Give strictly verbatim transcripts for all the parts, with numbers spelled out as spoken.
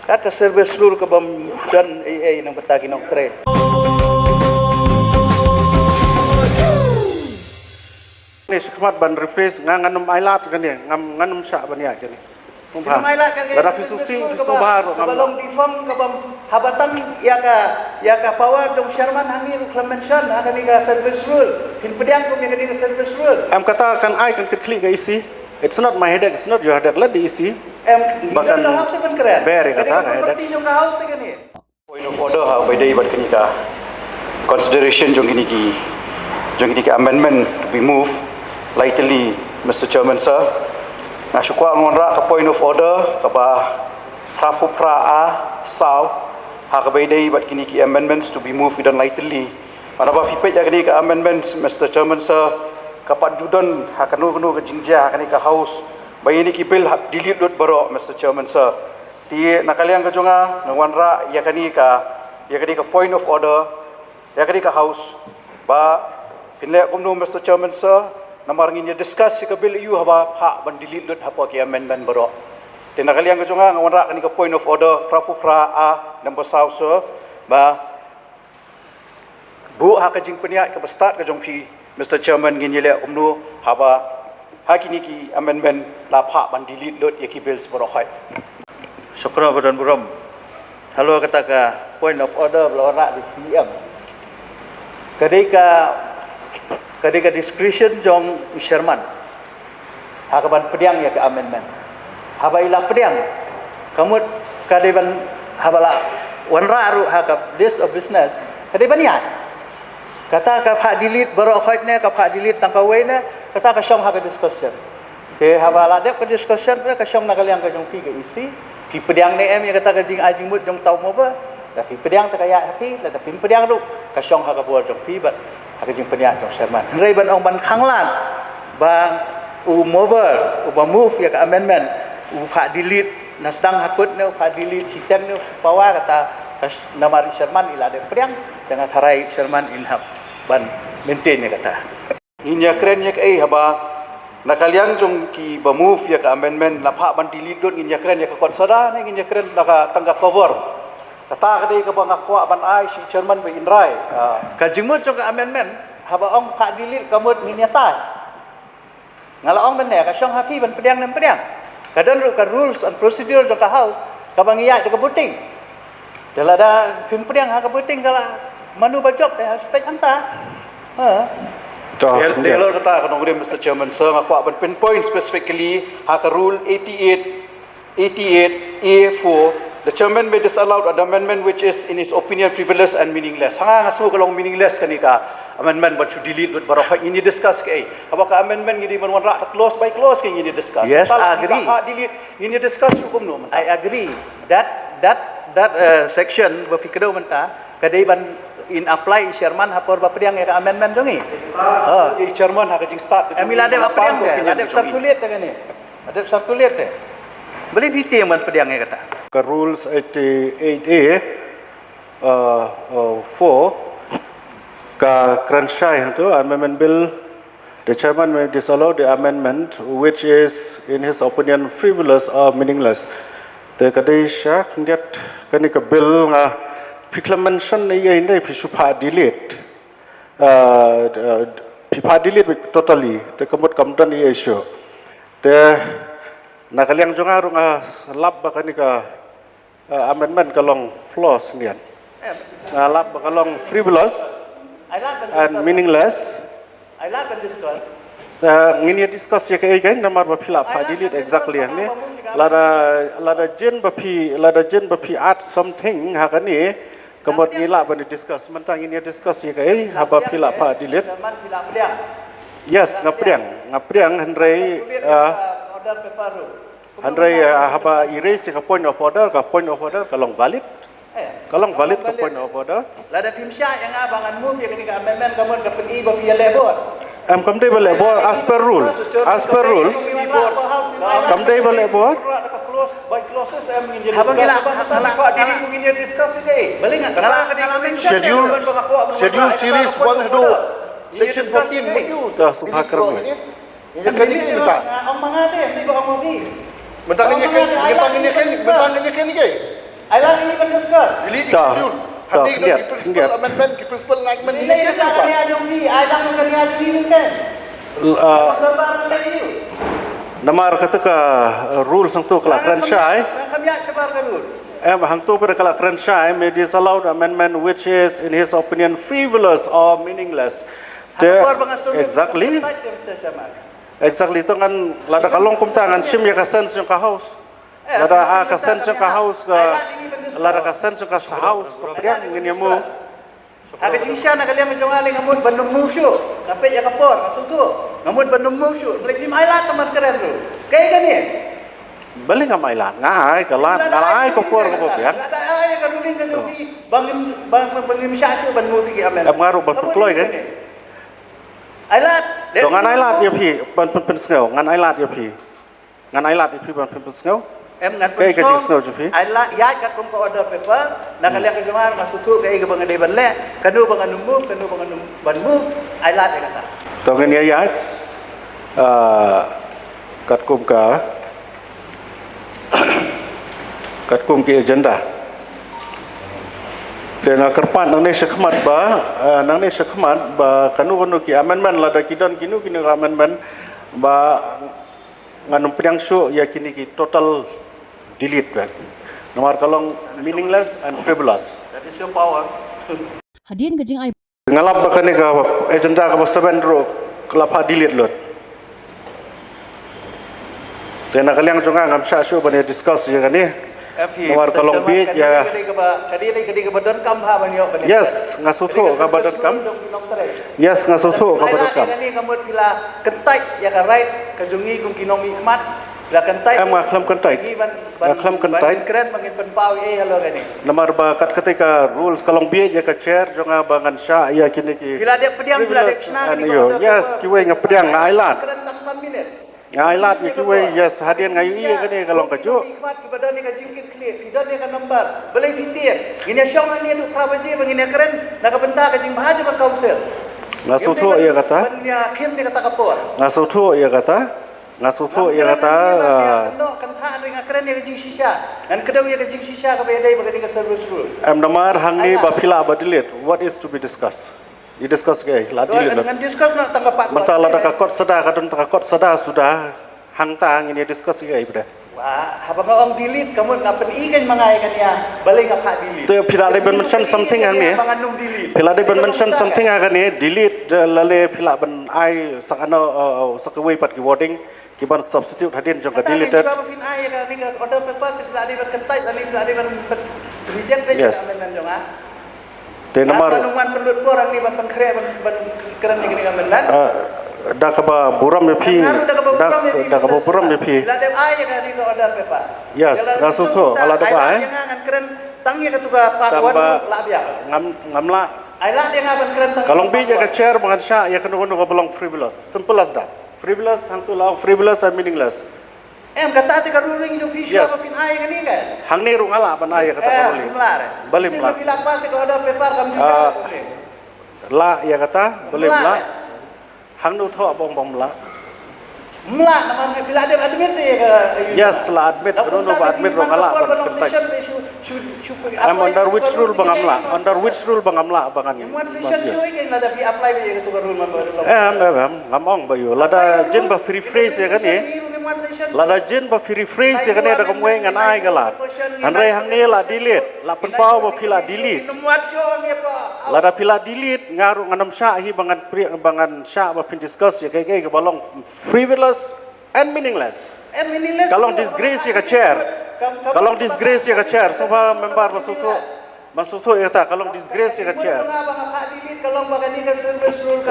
Kat ka service rule ka bym don ei ei na ka bynta ki nongtrei. Ni skhmat ban rephrase, nga ngan ym ailad kane, ngam, ngan ym shah ban ïa kane. Kumba. Ngan ym ailad kane, lada phi sngewsih, phi sngewbha ruh, ngam long deform ka bym, haba tang ïa ka, ïa ka power jong chairman hangne ruh khlem mention ha kane ka service rule. Phin pdiang kum ïa kane ka service rule. Em, kata kan ai kan kit khlieh ka E C. It's not my headache, it's not your headache. Let the E C. Em, ba kan bear ïa kata ka headache. Point of order ha, ba ïadei bad kane ka consideration jong kine ki, jong kine ki amendment to be moved. Lai tylli, Mister Chairman Sir, nga shu kwah ngan wanrah ka point of order kaba phra phew phra A saw, ha kaba ïadei bad kine ki amendments to be moved, ki don lai tylli. Bad haba phi peit ïa kane ka amendments, Mister Chairman Sir, ka pat ju don ha kano kano ka jingjia ha kane ka House ba ïa kine ki bill hap delete lut baroh, Mister Chairman Sir. Te na ka liang ka jong nga, nga wanrah ïa kane ka, ïa kane ka point of order ïa kane ka House, ba phin leh kumno, Mister Chairman Sir, namar ngin ïa discuss ïa ka bill aiu haba phah ban delete lut hapoh ki amendment baroh. Te na ka liang ka jong nga, nga wanrah kane ka point of order phra phew phra A number saw, Sir, ba buh ha ka jingpynïaid kaba stad ka jong phi, Mister Chairman, ngin ïaleh kumno haba ha kine ki amendment la phah ban delete lut ïa ki bills baroh khoit. Shukran ba don burom. Halor kata ka point of order ba la wanrah da i C E M, ka dei ka, ka dei ka discretion jong i chairman ha ka ban pdiang ïa ka amendment. Haba i la pdiang, ka mut ka dei ban, haba la wanrah ruh ha ka list of business, ka dei ban ïaid. Kata ka phah delete baroh khoit ne ka phah delete tang kawei ne, kata ka shong ha ka discussion. Te haba la dep ka discussion, ka shong na ka liang ka jong phi ka E C, phi pdiang ne em ïa kata ka jingai jingmut jong uta u mover. Lada phi pdiang te ka ïaid ha phi, lada phim pdiang ruh ka shong ha ka bor jong phi bad ha ka jingpynïaid jong chairman. Hynrei ban ong ban khanglad ba u mover uba move ïa ka amendment u phah delete, na sdang ha kut ne u phah delete, shiteng ne u phah pawa, kata ka sh-, namar i chairman i la dep pdiang, te nga tharai i chairman in hap ban maintain ïa kata. Ngin ïakren ïa kaei haba na ka liang jong kiba move ïa ka amendment la phah ban delete lut, ngin ïakren ïa ka kot sada ne ngin ïakren na ka tang ka cover? Kata ka dei kaba nga kwah ban ai sha i chairman ba in rai. Ah. Ka jingmut jong ka amendment haba ong phah delete ka mut ngin ïatai. Nga la ong mynne ka shong ha phi ban pdiang ne em pdiang. Ka don ruh ka rules and procedure jong ka House kaba ngi ïaid da ka voting. Te lada phim pdiang ha ka voting ka la mano ba jop te ha spek hangta. Ha. Te, te halor kata ka nongrim, Mister Chairman Sir, nga kwah ban pinpoint specifically ha ka rule eighty-eight, eighty-eight A four, the chairman may disallow an amendment which is in his opinion frivolous and meaningless. Ha nga, nga sngew ka long meaningless kane ka amendment ban shu delete lut baroh, ngin ïa discuss kaei. Haba ka amendment ngi dei ban wanrah ka clause by clause, ngin ïa discuss. Yes, I agree. Delete, ngin ïa discuss ruh kumno mynta. I agree. That, that, that, uh, section ba phi kdew mynta ka dei ban in apply i chairman ha por ba pdiang ïa ka amendment jong ngi. Ha. I chairman ha ka jingstad ka jong ngi. Em, i la dep pdiang, i la dep circulate te kane. Adep circulate te. Balei phi tieng ban pdiang ïa kata? Ka rules eighty-eight A, uh, uh, four, ka kren shai hangto, amendment bill, the chairman may disallow the amendment which is in his opinion frivolous or meaningless. Te ka dei sha khyndiat kane ka bill nga, phi khlem mention ei ei ne phi shu phah delete. Uh, uh, phi phah delete beit totally, te ka mut kam don ei ei shuh. Te na ka liang jong nga ruh nga lap ba kane ka, uh, amendment ka long flaws ngian. Nga lap ba ka long frivolous and meaningless. Uh, ngin ïa discuss ïa kaei kein namar ba phi la phah delete exactly hangne. Lada, lada jin ba phi, lada jin ba phi add something ha kane, ka mut ngi lah ban discuss. Mynta ngin ïa discuss ïa kaei haba phi la phah delete. Yes, nga pdiang, nga pdiang, hynrei, ah, hynrei, ah, haba i raise ïa ka point of order, ka point of order ka long valid. Ka long valid ka point of order. Lada phim shah ïa nga ba ngan move ïa kane ka amendment ka mut ka pyni ba phi ïaleh bor. Em, kam dei ba leh bor, as per rule. As per rule. Kam dei ba leh bor. Haba ngi la, haba ngi la, haba ngi la mention. Schedule, schedule series one haduh section fourteen. Mynta sngewbha kren. Ïa kane mynta. Ong ma nga te, ni ba ong ma phi. Mynta kane, mynta kane, mynta kane ke. Ai lang ini kan discuss. Delete, to, schedule. To, hangne khyndiat, principal amendment, ki principal enactment, ini kan discuss. Ai lang kan ya ini kan. Namar kata ka, uh, rule hangto ka la kren shai. Em, hangto pat ka la kren shai, may disallowed amendment which is, in his opinion, frivolous or meaningless. Exactly. Exactly, to ngan, lada ka long kumta ngan shim ïa ka sense jong ka House. Lada, ah, ka sense jong ka House ka, lada ka sense jong ka House ka pdiang, ngin ïa move. Ha ka jingshisha na ka liang jong nga lei nga mut ban ym move shuh. Nga peit ïa ka por, nga sngewthuh. Nga mut ban ym move shuh. Lei ngim ailad ka mat kren ruh. Kaei kane? Balei ngam ailad? Nga ai ka lad, nga ai ka por kaba biang. Lada ai ka ruling ka jong phi ba ngim, ba, ba, ba ngim shah shuh ban move ki amendment. Em, nga ruh ban pynkloi kan. Ailad. To ngan ailad ïa phi ban pyn, pynsngew, ngan ailad ïa phi. Ngan ailad ïa phi ban pynpynsngew. Em, ngan pynsngew. Kaei ka jingsngew jong phi? Ailad ïaid katkum ka order paper, na ka liang ka jong nga nga sngewthuh kaei kaba nga dei ban leh, kano ba ngan ym move, kano ba ngan ym ban move, ailad ïa kata. To ngin ïa ïaid, ah, katkum ka, katkum ki agenda. Te nga kyrpad nangne shakhmat ba, ah, nangne shakhmat ba kano kano ki amendment, lada ki don kino kino ki amendment ba ngan ym pdiang shuh ïa kine ki total, delete beit. Namar ka long meaningless and frivolous. That is your power. Hadien ka jingai. Nga lap ba kane ka agenda kaba seven ruh ka la phah delete lut. Te na ka liang jong nga ngam shah shuh ban ïa discuss ïa kane. Namar ka long bieit ïa. Ka dei, ka dei, ka dei kaba donkam ha ban ïoh kane. Yes, nga sngewthuh kaba donkam. Yes, nga sngewthuh kaba donkam. Kane ka mut phi la kyntait ïa ka right ka jong ngi kum ki nongmihkhmat. Phi la kyntait. Em, nga khlem kyntait. Nga khlem kyntait. Kren ba ngin pynpaw ïa halor kane. Namar ba kat kata ka rules ka long bieit ïa ka chair jong nga ba ngan shah ïa kine ki. Phi la dep pdiang, phi la dep shna kine ki order. Yes, kiwei nga pdiang, nga ailad. Kren tang san minit. Nga ailad ïa kiwei, yes, hadien nga ïohi ïa kane ka long kajuh. Ki don ïa ka jingkit khlieh, ki don ïa ka number. Balei phi tieng? Ngin ïa shong hangne haduh phra baje ba ngin ïa kren na ka bynta ka jingbha jong ka council. Nga sngewthuh ïa kata. Ban ïa khim ïa kata ka por. Nga sngewthuh ïa kata. Nga sngewthuh ïa kata. Ngan kren ïa ka jingshisha. Ngan kdew ïa ka jingshisha kaba ïadei bad ka service rule. Em, namar hangne ba phi lah ba delete. What is to be discussed? Ngi discuss kaei, la delete. Ngan discuss noh tang ka part. Mynta lada ka kot sada, ka don tang ka kot sada suda, hangta ngin ïa discuss kaei pat. Wah, haba nga ong delete, ka mut nga pyni kein ma nga ïa kane ïa, balei nga phah delete. Te phi la dei ban mention something hangne. Phi la dei ban mention something hangne, delete, lane phi lah ban ai sa kano, uh, sa kawei pat ki wording. Ki ban substitute hadien jong ka deleted. Kata ni, ba phin ai ïa ka, ni ka order paper, phi la dei ban kyntait, ani phi la dei ban, ban reject ka amendment jong nga. Te namar. Ban wan pynlut por ani ban pynkhreh ban, ban kren ïa ka amendment. Ah, da kaba burom ïa phi. Da kaba burom ïa phi. Da kaba burom ïa phi. Phi la dei ai ïa ka, ni ka order paper. Yes, nga sngewthuh, nga la dei ai. Ngan kren tang ïa ka tu ka part one la biang. Ngam, ngam lah. Ai lah ïa nga ban kren tang. Ka long bieit ïa ka chair ba ngan shah ïa kano kano kaba long frivolous. Simple as that. Frivolous, hangto la ong frivolous and meaningless. Em, kata te ka ruling jong phi shuwa ba phin ai kane ka. Hangne ruh nga lah ban ai ïa kata ka ruling. Em, lah re. Balei ym lah? Phi lah pass ïa ka order paper kam ju. Ah, lah ïa kata, balei ym lah? Hangno thoh ba ong ba ym lah? Ym lah namar phi lah dep admit ïa ka. Yes, lah admit, kano kano ba admit ruh nga lah ban kyntait. I'm under which rule ba ngam lah? Under which rule ba ngam lah ba ngan. Em, em, em, ngam ong ba ïoh. Lada jin ba phi rephrase ïa kane. Lada jin ba phi rephrase ïa kane da kumwei ngan ai ka lad. Hynrei hangne la delete, la pynpaw ba phi la delete. Lada phi la delete nga ruh ngan ym shah hi ba ngan pri-, ba ngan shah ba phin discuss ïa kaei kaei kaba long frivolous and meaningless. Ka long disgrace ïa ka chair. Ka long disgrace ïa ka chair. Sngewbha member ba sngewthuh. Ba sngewthuh ïa kata, ka long disgrace ïa ka chair.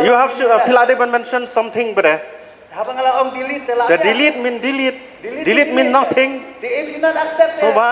You have to, uh, phi la dei ban mention something bad. Haba nga la ong delete te la. The delete mean delete. Delete mean nothing. Sngewbha,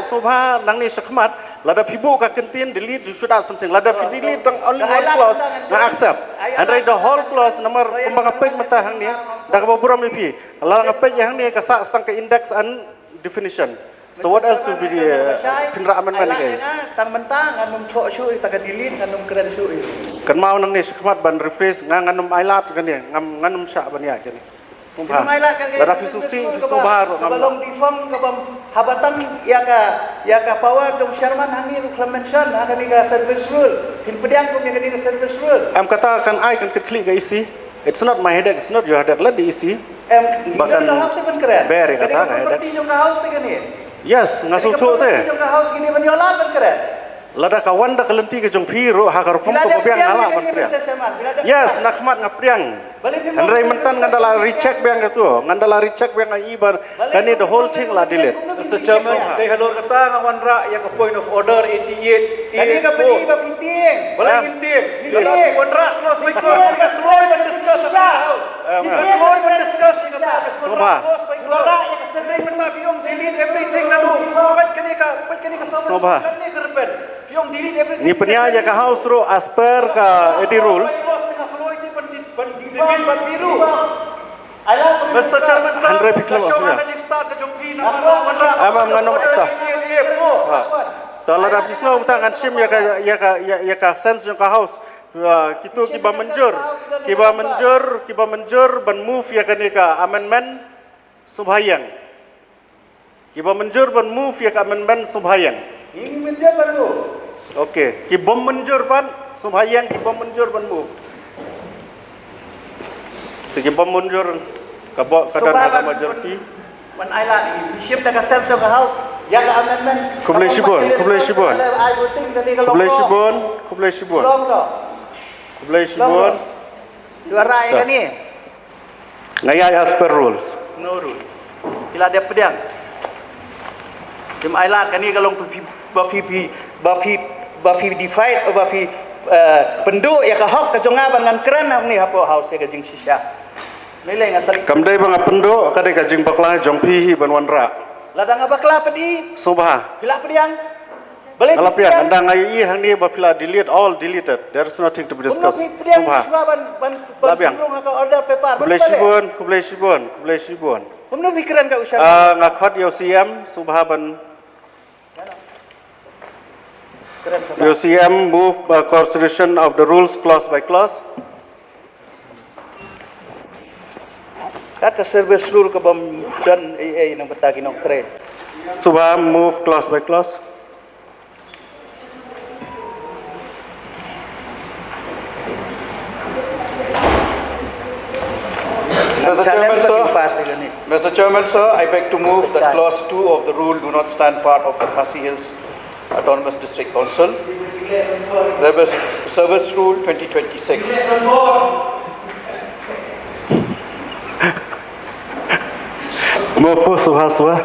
sngewbha nangne shakhmat. Lada phi buh ka kyntien delete, you should add something. Lada phi delete tang only one clause, nga accept. Hynrei the whole clause namar kumba nga peit mynta hangne, da kaba burom ïa phi. Lada nga peit ïa hangne ka sah tang ka index and definition. So what else will be, uh, pynrah amendment ïa kaei? Tang mynta ngan ym thoh shuh ïa ka delete, ngan ym kren shuh ïa. Kynmaw nangne shakhmat ban rephrase, nga ngan ym ailad kane, ngam, ngan ym shah ban ïa kane. Sngewbha. Lada phi sngewsih, phi sngewbha ruh, ngam lah. Kaba long defunct, kaba haba tang ïa ka, ïa ka power jong chairman hangne ruh khlem mention ha kane ka service rule. Phin pdiang kum ïa kane ka service rule. Em, kata kan ai kan kit khlieh ka E C. It's not my headache, it's not your headache. Let the E C. Em, ba kan bear ïa kata ka headache. Yes, nga sngewthuh te. Lada ka wan da ka lynti ka jong phi ruh ha ka rukom kaba biang nga lah ban pdiang. Yes, na khmat nga pdiang. Hynrei mynta ngan da la recheck biang kato, ngan da la recheck biang ïa i ba kane the whole thing la delete. Mister Chairman, dei halor kata nga wanrah ïa ka point of order eighty-eight. Kane ka pynïaid ba phi tieng. Balei ngin tieng? Ngin tieng. Wanrah clause by clause. Ngin kloi ban discuss. Ngin kloi ban discuss. Sngewbha. Wanrah ïa ka syrnai mynta phi ong delete everything na lu. Peit kane ka, peit kane ka. Sngewbha. Kane ka refer. Phi ong delete everything. Ngi pynïaid ïa ka House ruh as per ka A D rule. Hynrei phi khlem ong ïa. Am, am, ngan ong ta. Ha. Ta lada phi sngew ta ngan shim ïa ka, ïa ka, ïa, ïa ka sense jong ka House. Ha, kito kiba mynjur, kiba mynjur, kiba mynjur ban move ïa kane ka amendment, sngewbha ïeng. Kiba mynjur ban move ïa ka amendment, sngewbha ïeng. Ngi mynjur ban move. Okay, ki bym mynjur pat, sngewbha ïeng, ki bym mynjur ban move. Te ki bym mynjur ka ba ka don ha ka majority. Ban ai lad, shim da ka sense of the House ïa ka amendment. Khublei shibun, khublei shibun. Khublei shibun, khublei shibun. Khublei shibun. Nga ïa as per rules. No rule. Phi la dep pdiang. Kim ai lad kane ka long ba phi, ba phi, ba phi, ba phi defied, ba phi, eh, pynduh ïa ka hok ka jong nga ban ngan kren hangne hapoh House ïa ka jingshisha. Lei lei nga sali. Kam dei ba nga pynduh, ka dei ka jingbakla jong phi hi ban wanrah. Lada nga bakla phi. Sngewbha. Phi la pdiang. Balei nga la pdiang, ynda nga ïohi hangne ba phi la delete, all deleted. There is nothing to be discussed. Sngewbha. Ban, ban, ban. Khublei shibun, khublei shibun, khublei shibun. Ah, nga khot ïa u C M, sngewbha ban. Ïa u C M move, uh, consideration of the rules clause by clause. Kata service rule ka bym don ei ei nang bynta ki nongtrei. Sngewbha move clause by clause. Mister Chairman, sir, Mister Chairman, sir, I beg to move that clause two of the rule do not stand part of the Khasi Hills Autonomous District Council. Service, Service Rule twenty twenty-six. Mo po suha suha.